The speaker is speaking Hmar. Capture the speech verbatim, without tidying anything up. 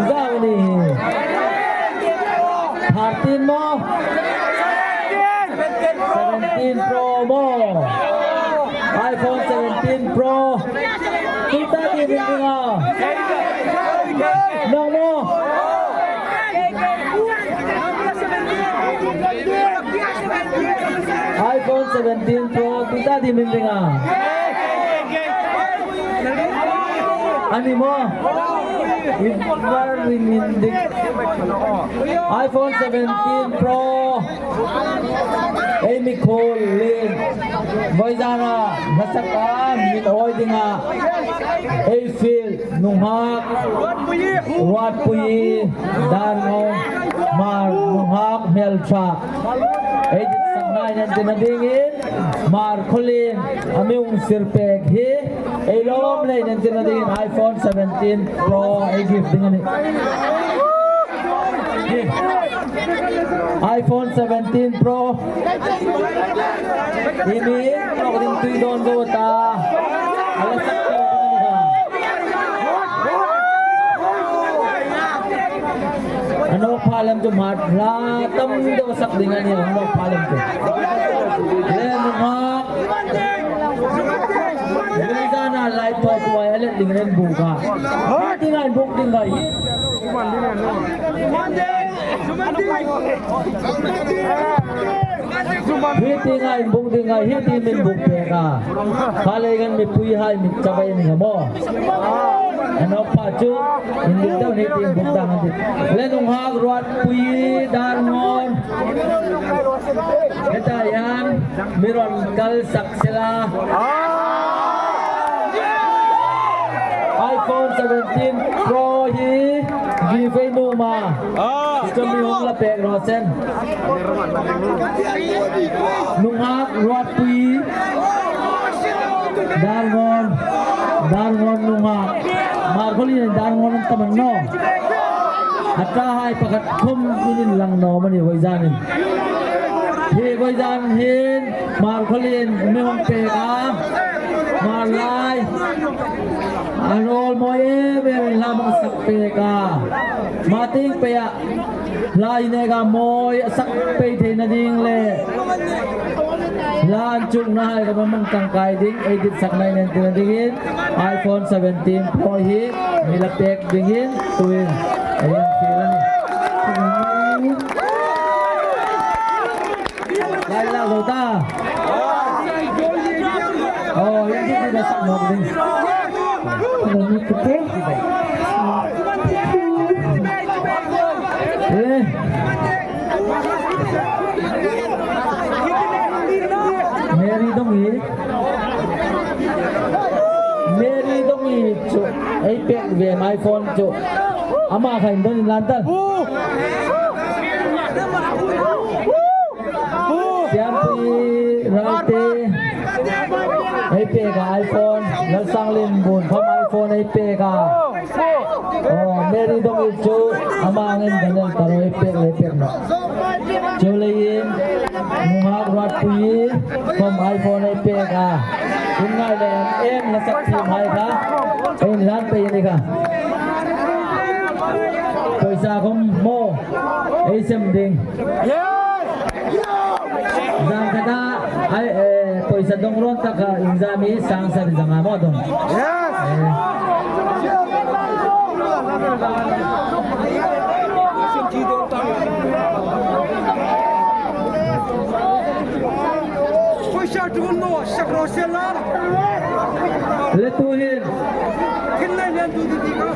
Zau ni. Thirteen maw? Seventeen Pro maw? iPhone seventeen Pro. Tuta ding a. Nang maw? iPhone seventeen Pro tuta ding a. Ani maw? Ivar ring indik. iPhone seventeen Pro. Ei mi khuol lien. Vawizana hla sak a min awi ding a. Ei fiel nunghak ruatpui dar ngawn Hmar nunghak hmeltha. Ei ditsak nai nen tina dingin Hmar khuolien a mi hung sir pek hi. Ei lawm lei nen tina dingin iPhone seventeen Pro ei gift ding a nih. iPhone seventeen Pro. I mi lok ding tui dawn zo ta. A la sak teu ding a ni kha. A nawk pha lem chu hmar hla tam deu sak ding a ni, a nawk pha lem chu. Le nunghak. Vawizana lai thaw tuai a let ding ren buk a. Hi tienga inbuk ding a hi. Hi tienga inbuk ding a, hi tieng min buk pek a. Kha lei kan mipuihai mit chabai ni ka maw. A nawk pha chu, indik deu hi tieng buk dang a ti. Le nunghak ruatpui dar ngawn. Heta hian mi rawn kal sak sela. iPhone seventeen Pro hi giveaway nuom a. Ah. Chu mi hung la pek rawh se. Nunghak ruatpui. Dar ngawn. Dar ngawn nunghak. Hmar khuolien dar ngawn an tam a ni naw. A ṭhahai pakhat khawm in inlang naw a ni vawizanin. Hi vawizan hin Hmar khuolien mi hung pek a. Hmar lai. A rawl mawi em em in hla hmang sak pek a. Hma tieng pei a. Hla hi neka mawi a sak pei theina ding le hla an chuknahai ka hmang tangkai ding, ei ditsak nai nen tina dingin iPhone seventeen Pro hi mi la pek dingin tuin ei infiel a nih. Lai la zo ta. Oh, in dit dit a sak nawk ding. Eh. Mary Dongi. Mary Dongi chu ei pek ve mai phone chu. Ama kha indon in lan ta. Siampui Ralte ei pek a iPhone, Lalsanglim Bun khawm iPhone ei pek a. Oh, Mary Dongi chu ama angin Daniel Taro ei pek le pek naw. Chu leiin Nunghak Ruatpui khawm iPhone ei pek a. In ngai le em hla sak thiemhai kha ei inlan pei a ni kha. Pawisa khawm maw ei sem ding. Zan khata, ai, eh, pawisa dawng rawn taka inzam hi sang sari zanga maw dawng. Yes. Eh. Pawisa dawng naw sak ro sela. Le tuhin. Kin nai len tu tu ti ka.